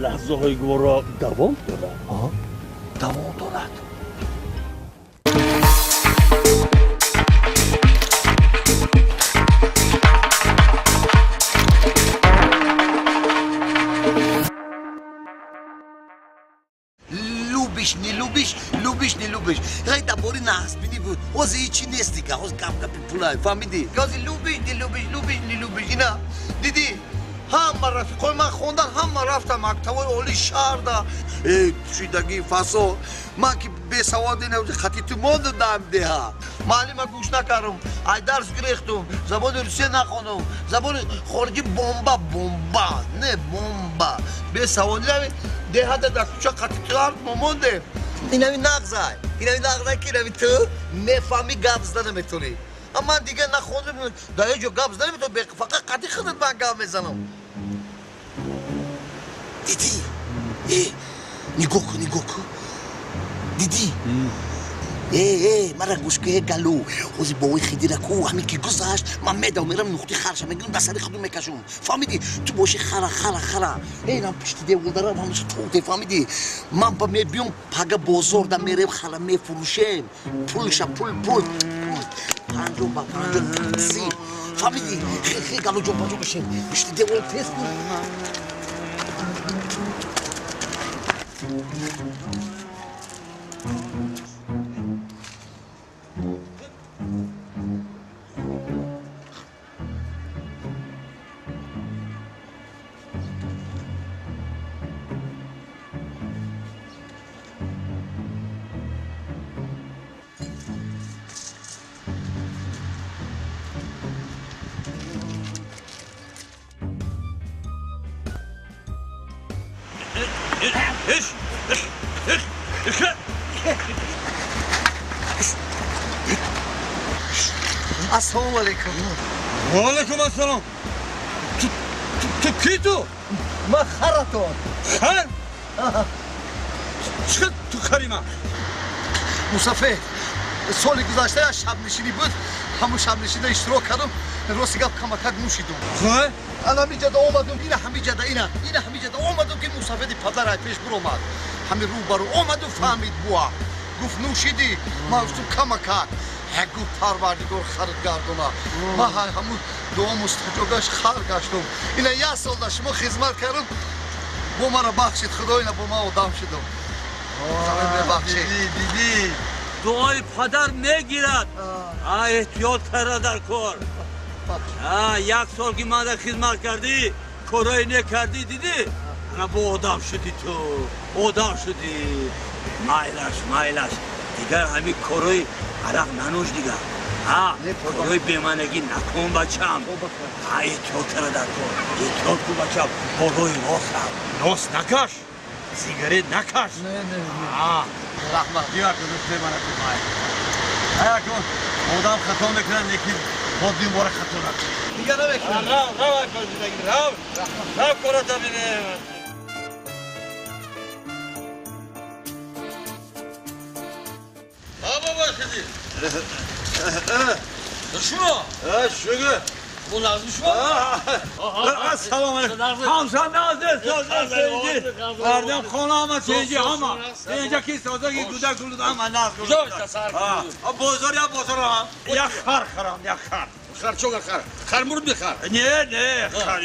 Лаҳзаҳои гуворо давом дорад. Давом дорад. Любишь, не любишь, любишь, не любишь. Ҳай дабори наҳсбинӣ буд. Ҳозир ҳичи нест дига. Ҳозир гап гапи пулай. Фаҳмидӣ? Ҳозир любишь, не любишь, любишь, не любишь. Ина дидӣ? Ҳама рафиқои ман хондан, ҳама рафтам мактабҳои олии шаҳрда. Э, шидагӣ фасо. Ман ки бесавод ина хати ту мондам дар деҳа. Маълима гӯш накардам. Ай дарс гирехтум. Забони русия нахондам. Забони хориҷӣ бомба, бомба. Не бомба. Бесаводӣ деҳада дар кӯча қати ту ҳар момондем. Инами нағзай. Инами нағзай ки инами ту мефаҳмӣ, гап зада наметавонӣ. Ман дигар нахондам, дар ҳеҷ ҷо гап зада наметавонам, фақат қати худат ман гап мезанам. Дидӣ? Э, нигоҳ кун, нигоҳ кун. Дидӣ? Э, э, мара гӯш ку, э, галу. Ҳозир бовои Хидира ку, ҳамин ки гузашт, ман медавам, мерам нуқтаи харша мегирам, дар сари худу мекашам. Фаҳмидӣ? Ту боши хара, хара, хара. Э, инам пушти деволдара ҳамаша тоте, фаҳмидӣ? Ман ба мебиём, пага бозорда мерем, хара мефурӯшем. Пулша, пул, пул, пул. 50 ба 50 тақсим. Фаҳмидӣ? Хе, хе, галу ҷон, ба ҷо бишин. Пушти девол тез кун. Ассалому алайкум. Ва алайкум ассалом. Ту ки ту? Ман харатон. Хар? Чӣ ту хари ман? Мусафед, соли гузашта як шабнишинӣ буд, ҳамун шабнишинида иштирок кардам, рости гап камакак нӯшидум. Хӯ? Ана ҳамиҷада омадум, ина ҳамиҷада, ина, ина ҳамиҷада омадум ки мусафеди падар ай пеш биромад. Ҳамин рӯбарӯ омаду фаҳмид буа. Гуфт нӯшидӣ? Ман гуфтум камакак. Ҳа, гуфт парвардигор хард гардона. Ман ҳамун дуо мустаҷобаш хар гаштум. Ина як сол дар шумо хизмат кардам, бо маро бахшид худо, ина бо ман одам шудум. Мебахшед. Дидӣ, дуои падар мегирад. А эҳтиёт кара дар кор. А як сол ки ман хизмат кардӣ, корое накардӣ, дидӣ? Ана бо одам шудӣ ту, одам шудӣ. Майлаш, майлаш. Дигар ҳамин корои арақ нанӯш дигар. А, корои беманагӣ накун бачам. А эҳтиёт кара дар кор. Эҳтиёт кун бачам. Борои рост рав. Нос накаш. Сигарет накаш. Не, не, не. А, Раҳмат. Дигар кун бемана кун. Ая кун. Одам хато мекунад, лекин бо дубора хато накун. Дигар намекунам. Рав, рав, ай зиндагӣ, рав. Рав кората бинем. Баба Хидир. Шумо? Шугу. Bu Nazlı şu Ассалому алайкум. Ҳамса назд, соза сенҷи. Мардам хона ама сенҷи ҳама. Инҷа ки соза ки гуда гулуд ама наз. А бозор я бозор ҳам. Я хар харам, я хар. Хар чога хар. Хар мурд бихар. Не, не, хар.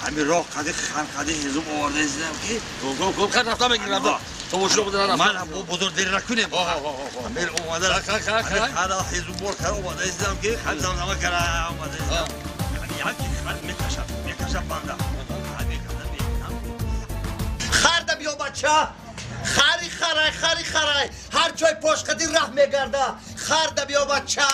Ҳамин роҳ қади хар қади ҳизум оварда издам ки. Ком ком хар рафта мегирам. Томошо буда рафта. Ман бо бозор дер накунем. Мер омада. Хар хар хар. Хар ҳизум бор кар омада издам ки хар замзама кара омада издам. Яки хар мекашад, мекашад банда. Харда биё бача. Хари харай, хари харай. Ҳар ҷой пошқади раҳ мегарда. Харда биё бача.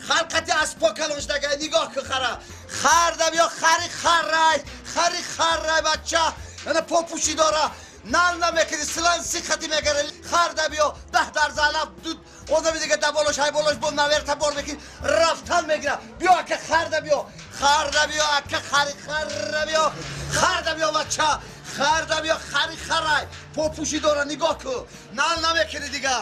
Хар қати аз по калон шудагай, нигоҳ кун хара. Харда биё, хари харай, хари харай бача. Ана попӯшӣ дора. Нал намекунӣ, силан сихати мегаре. Харда биё, 10 дар залаф дуд. Одами дига даболош, ҳайболош бо наверта бор мекунӣ, рафтан мегира. Биё ака, харда биё. Харда биё ака, хари хара биё. Харда биё бача. Харда биё, хари харай. Попӯшӣ дора, нигоҳ кун. Нал намекунӣ дига.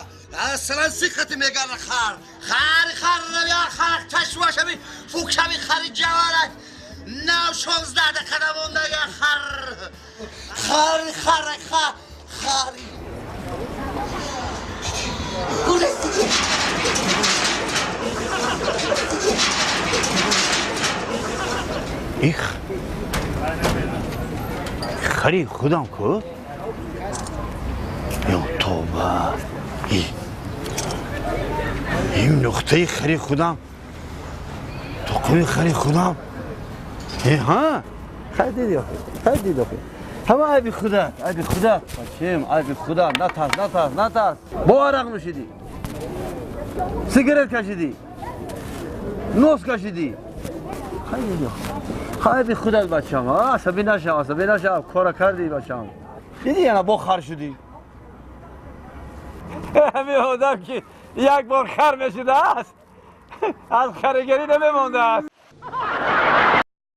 Аслан сихати мегара хар. Хари хара биё, хар чашмаш ҳами фукшами хари ҷаварак. Нав 16 дақиқа мондага хар. Хар, хар, хар, хар. Их хари худам ку? Ё тоба. Ин нуқтаи хари худам. Тоқуи хари худам. Ҳа? Хай диди охи. Хай диди охи. Ҳама айби худат, айби худат. Бачем, айби худат. Натарс, натарс, натарс. Бо арақ нӯшидӣ. Сигарет кашидӣ. Нос кашидӣ. Хай диди охи. Хайби худат бачам, асабӣ нашав, асабӣ нашав, кора кардӣ бачам. Дидӣ яна бо хар шудӣ. Ҳамин одам ки як бор хар мешудааст, аз харигарӣ намемондааст.